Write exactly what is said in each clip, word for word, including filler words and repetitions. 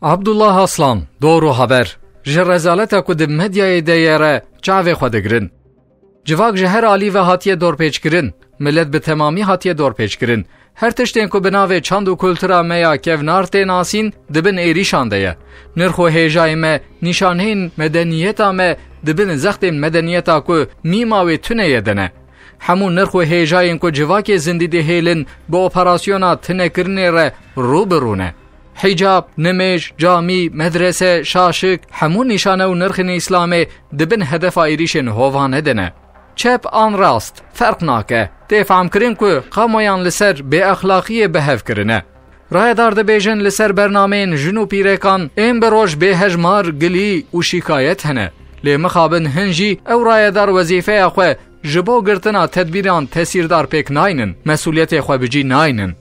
Abdullah Aslan, Doğru Haber. Ji rezaleta ku di medyayê de ye re çavê xwe digirin. Civak ji her alî ve hatiye dorpêçkirin. Millet bi temamî hatiye dorpêçkirin. Her tiştên ku bi navê çand û kultura me ya kevnar tê nasîn, di bin êrîşan de ye. Nirx û hêjayê me, nîşaneyên medeniyeta me, di bin zextên medeniyeta ku mîma wê tune ye de ne. Hemû nirx û hêjayên ku civakê zindî dihêlin, bi operasyona tunekirinê re rû bi rû ne. Hicab, nimêj, camî, medrese, şaşik, hemû nîşane û nirxên Îslamê di bin hedefa êrîşên hovane de ne. Çep an rast, ferq nake. Tê fehmkirin ku kamoyan li ser bêexlaqiyê bi hev kirine. Rayedar dibêjin li ser bernameyên jin û pîrekan ên bi roj bêhejmar, gilî û şîkayet hene. Lê mixabin hin jî ew rayedar wezîfeya xwe ji bo girtina tedbîran tesîrdar pêk naynin, mesûliyetê xwe bi cî naynin.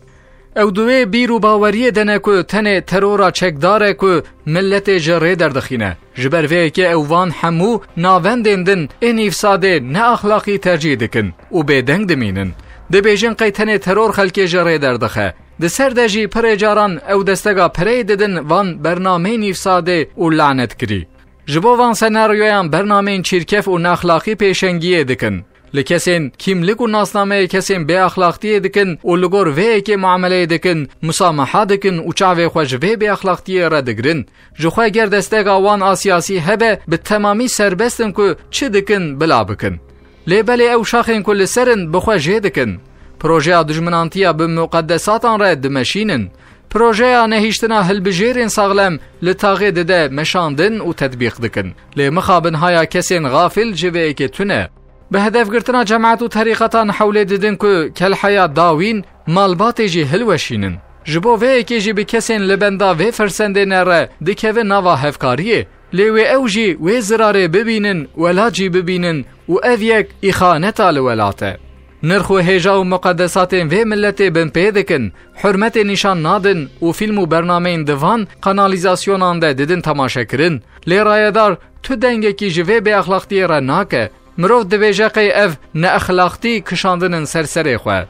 Ew di wê bîr û baweriyê de ne ku tenê terora çekdar e ku miletê ji rê derdixîne. Ji ber vê yekê ew van hemû navendên din ên îfsadê neaxlaqî tercîh dikin û bêdeng dimînin. Dibêjin qey tenê teror xelkê ji rê derdixe. Di ser de jî pirê caran ew destega pereyê didin van bernameyên îfsadê û lanetkirî. Ji bo van senaryoyan bernameyên çîrkef û neaxlaqî pêşengiyê dikin. Li kesên kîmlik û nasnameyê kesên bêaxlaqtiyê dikin û li gor vê yekê muameleyê dikin, musamaha dikin û çavê xwe ji vê bêaxlaqtiyê re digirin. Ji xwe ger destega wan a siyasî hebe, bi temamî serbest in ku çi dikin bila bikin. Lê belê ew şaxên ku li ser in bi xwe jê dikin. Projeya dijminantiya bi muqedesatan re dimeşînin. Projeya nehiştina hilbijêrên saxlem li taxê dide meşandin û tetbîq dikin. Lê mixabin haya kesên xafil ji vê yekê tune. Bi hedefgirtina cemaet û terîqetan hewlê didin ku kelheya dawîn malbatê jî hilweşînin. Ji bo vê yekê jî bi kesên li benda vê firsendê ne re dikevin nava hevkariyê. Lê wê ew jî wê zirarê bibînin, welat jî bibînin û ev yek îxaneta li welat e. Nirx û hêja û muqedesatên vê miletê binpê dikin, hurmetê nîşan nadin û fîlm û bernameyên di van kanalîzasyonan de didin temaşekirin. Lê rayedar tu dengekî ji vê bêexlaqtiyê re nake. Mirov dibêje qey ev neexlaqtî kişandin in ser serê xwe.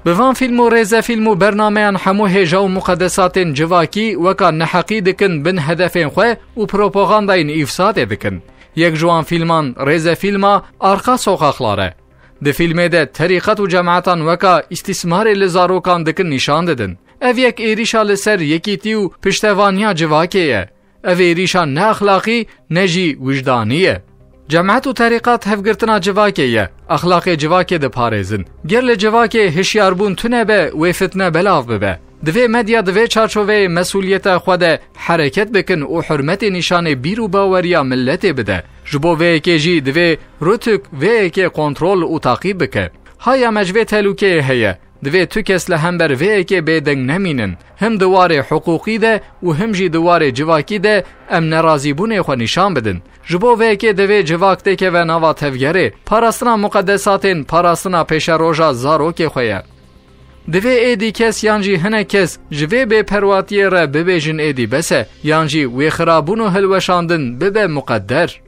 Bi van fîlm û rêzefîlm û bernameyan hemû hêja û muqedesatên civakî weka neheqî dikin bin hedefên xwe û propagandayên îfsadê dikin. Yek ji wan fîlman rêzefîlma Arka Sokaklar e. Di fîlmê de terîqet û cemaetan weka îstîsmarê li zarokan dikin nîşan didin. Ev yek êrîşa li ser yekîtî û piştevaniya civakê ye. Ev êrîşa ne exlaqî ne jî wijdanî ye. Cemaet û terîqat hevgirtina civakê ye. Exlaqê civakê diparêzin. Ger li civakê hişyarbûn tune be, wê fitne belav bibe. Divê medya di vê çarçoveyê mesûliyeta xwe de hereket bikin û hurmetê nîşanê bîr û baweriya miletê bide. Ji bo vê yekê jî divê Rûtük vê yekê kontrol û taqîb bike. Haya me ji vê telûkeyê heye. Divê tu kes li hember vê yekê bêdeng nemînin. Him di warê hiqûqî de û him jî di warê civakî de em nerazîbûnê xwe nîşan bidin. Ji bo vê yekê divê civak têkeve nava tevgerê. Parastina muqedesatên, parastina pêşeroja zarokê xwe ye. Divê êdî kes yan jî hinek kes ji vê bêperwatiyê re bibêjin êdî bes e, yan jî wê xirabûn û hilweşandin bibe muqedder.